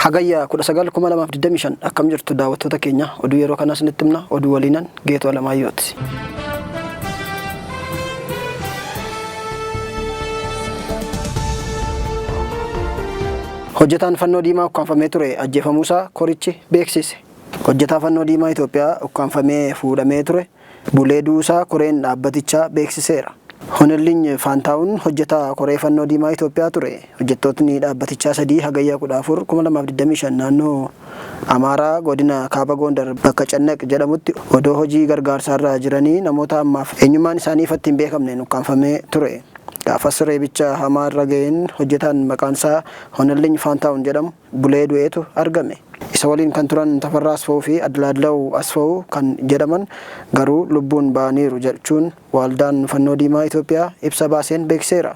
Hagayya 19, 2025 akkam jirtu daawwattoota keenya? Oduu yeroo kanaas nitti himna. Oduu waliinan Geetoo Alamaayyooti. Hojjetaan Fannoo Diimaa ukkaamfamee ture ajjeefamuusaa korichi beeksise. Hojjetaa Fannoo Diimaa Itoophiyaa ukkaamfamee fuudhamee ture bulee du'uusaa koreen dhaabbatichaa beeksiseera. Honelliny Faantaawun hojjetaa Koree Fannoo Diimaa Itoophiyaa ture. Hojjettootni dhaabbatichaa sadii Hagayya 14, 2025 naannoo Amaaraa godina Kaaba Goondar bakka Cannaq jedhamutti odoo hojii gargaarsaarra jiranii namoota ammaaf eenyummaan isaanii ifatti hin beekamneen ukkaamfamee ture. Gaafas reebicha hamaa irra ga'een hojjetaan maqaansaa Honelliny Faantaawun jedhamu bulee du'eetu argame. Isa waliin kan turan Tafarraa Asfawuu fi Adlaadlaw Asfawu kan jedhaman garuu lubbuun ba'aniiru jechuun Waaldaan Fannoo Diimaa Itoophiyaa ibsa baaseen beeksiseera.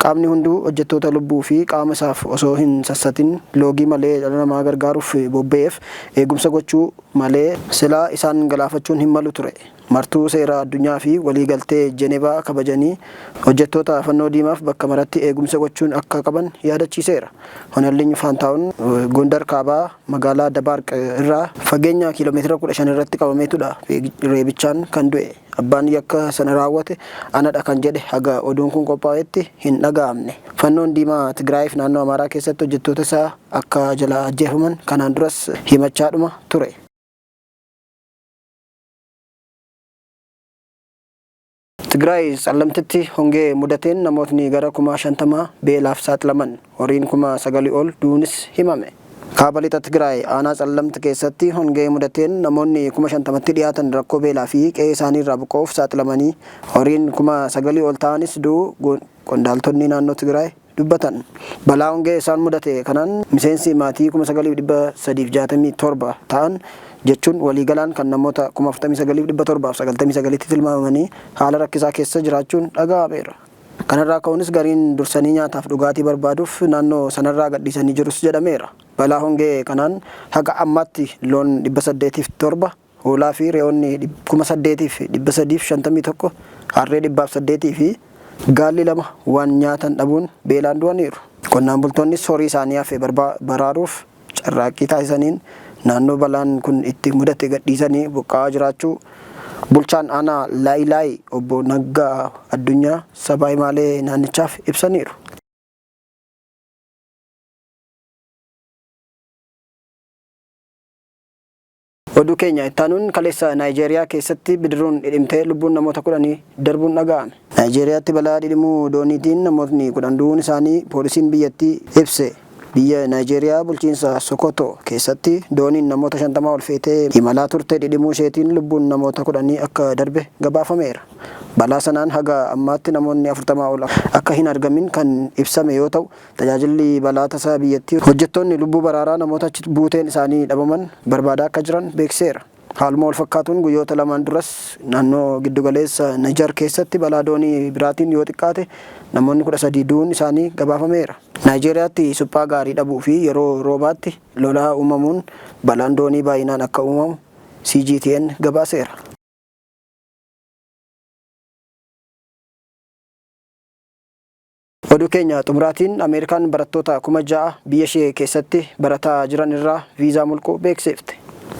Qaamni hunduu hojjettoota lubbuu fi qaama isaaf osoo hin sassatin loogii malee dhala namaa gargaaruuf bobba'eef eegumsa gochuu malee silaa isaan galaafachuun hin malu ture. Martuu seera addunyaa fi walii galtee Jenevaa kabajanii hojjettoota Fannoo Diimaaf bakka maratti eegumsa gochuun akka qaban yaadachiiseera. Honalliny Faantaawun Gondar Kaabaa magaalaa Dabaarq irraa fageenya kiiloomeetira 15 irratti qabameetudha reebichaan kan du'e. Abbaan yakka sana raawwate anadha kan jedhe haga oduun kun qophaa'etti hin dhaga'amne. Fannoon Diimaa Tigraayiif naannoo Amaaraa keessatti hojjettoota isaa akka jalaa ajjeefaman kanaan duras himachaadhuma ture. Tigraay Tsallamtitti hongee mudateen namootni gara 50,000 beelaaf saaxilaman. Horiin 9,000 ol du'uunis himame. Kaaba Lixa Tigraay aanaa Tsallamt keessatti hongee mudateen namoonni 50,000tti dhiyaatan rakkoo beelaa fi qe'ee isaaniirraa buqqa'uuf saaxilamanii horiin 9,000 ol ta'anis du'uu qondaaltonni naannoo Tigraay dubbatan. Balaa hongee isaan mudate kanaan miseensi maatii 9,367 ta'an jechuun waliigalaan kan namoota 49,799tti tilmaamamanii haala rakkisaa keessa jiraachuun dhaga'ameera. Kanarraa ka'uunis gariin dursanii nyaataaf dhugaatii barbaaduuf naannoo sanarraa gadhiisanii jirus jedhameera. Balaa hongee kanaan haga ammaatti loon 807, hoolaa fi re'oonni 8,351, harree 108 fi gaalli 2 waan nyaatan dhabuun beelaan du'aniiru. Qonnaan bultoonnis horii isaanii hafe baraaruuf carraaqqii taasisaniin naannoo balaan kun itti mudate gadhiisanii buqqa'aa jiraachuu bulchaan aanaa Laayilaay obbo Naggaa Addunyaa sabaa himaalee naannichaaf ibsaniiru. Oduu keenya ittaanuun kaleessa Naayijeeriyaa keessatti bidiruun dhidhimtee lubbuun namoota kudhanii darbuun dhaga'ame. Naayijeeriyaatti balaa dhidhimuu dooniitiin namootni 10 du'uun isaanii poolisiin biyyattii ibse. Biyya Naayijeeriyaa bulchiinsa Sokoto keessatti dooniin namoota 50 ol feetee imalaa turte dhidhimuu isheetiin lubbuun namoota kudhanii akka darbe gabaafameera. Balaa sanaan haga ammaatti namoonni 40 ol akka hin argamin kan ibsame yoo ta'u, Tajaajilli balaa tasaa biyyattii hojjettoonni lubbuu baraaraa namoota achi buuteen isaanii dhabaman barbaadaa akka jiran beeksiseera. Haaluma walfakkaatuun guyyoota lamaan duras naannoo giddugaleessa Nijar keessatti balaa doonii biraatiin yoo xiqqaate namoonni 13 du'uun isaanii gabaafameera. Naayijeeriyaatti suphaa gaarii dhabuu fi yeroo roobaatti lolaa uumamuun balaan doonii baay'inaan akka uumamu CGTN gabaaseera. Oduu keenya xumuraatiin Ameerikaan barattoota 6,000 biyya ishee keessatti barataa jiran irraa viizaa mulquu beeksifte.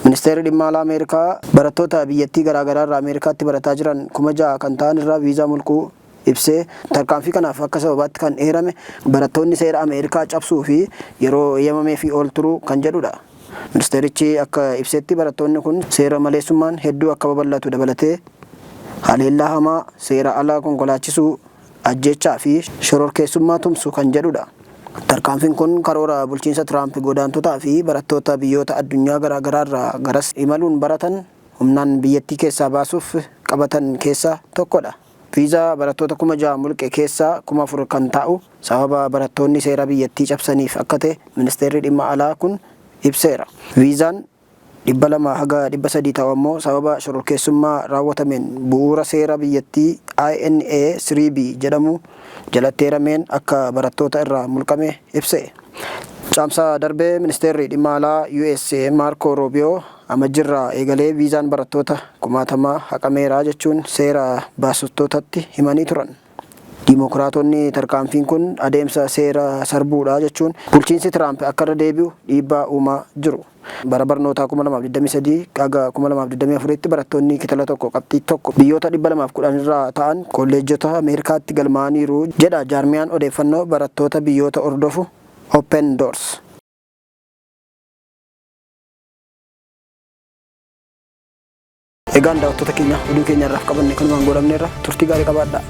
Ministeerri Dhimma Alaa Ameerikaa barattoota biyyattii garaagaraa irraa Ameerikaatti barataa jiran 6,000 kan ta'an irraa viizaa mulquu ibsee, tarkaanfii kanaaf akka sababaatti kan eerame barattoonni seera Ameerikaa cabsuu fi yeroo eeyyamameefii ol turuu kan jedhudha. Ministeerichi akka ibsetti barattoonni kun seera maleessummaan hedduu akka babal'atu dabalatee haleellaa hamaa, seera ala konkolaachisuu, ajjeechaa fi shororkeessummaa tumsu kan jedhudha. Tarkaanfiin kun karoora bulchiinsa Tiraamp godaantotaa fi barattoota biyyoota addunyaa garaagaraarraa garas imaluun baratan humnaan biyyattii keessaa baasuuf qabatan keessaa tokkodha. Viizaa barattoota 6,000 mulqe keessaa 4,000 kan ta'u sababa barattoonni seera biyyattii cabsaniif akka ta'e ministeerri dhimma alaa kun ibseera. Viizaan 200 haga 300 ta'u ammoo sababa shororkeessummaa raawwatameen bu'uura seera biyyattii INA 3B jedhamu jalatti eerameen akka barattoota irraa mulqame ibse. Caamsaa darbe ministeerri dhimma alaa US Maarkoo Roobiyoo Amajjirraa eegalee viizaan barattoota kumaatamaa haqameera jechuun seera baastotatti himanii turan. Diimokiraatonni tarkaanfiin kun adeemsa seera sarbuudha jechuun bulchiinsi Tiraamp akka irra deebi'u dhiibbaa uumaa jiru. Bara barnootaa 2023 haga 2024tti barattoonni kitala tokko qabxii tokko biyyoota 210 irraa ta'an kolleejjota Ameerikaatti galmaa'aniiru jedha jaarmiyaan odeeffannoo barattoota biyyoota hordofu Open Doors. Egaan daawwattoota keenya, oduu keenya irraaf qabanne kanumaan goolabneerra. Turtii gaarii qabaadhaa.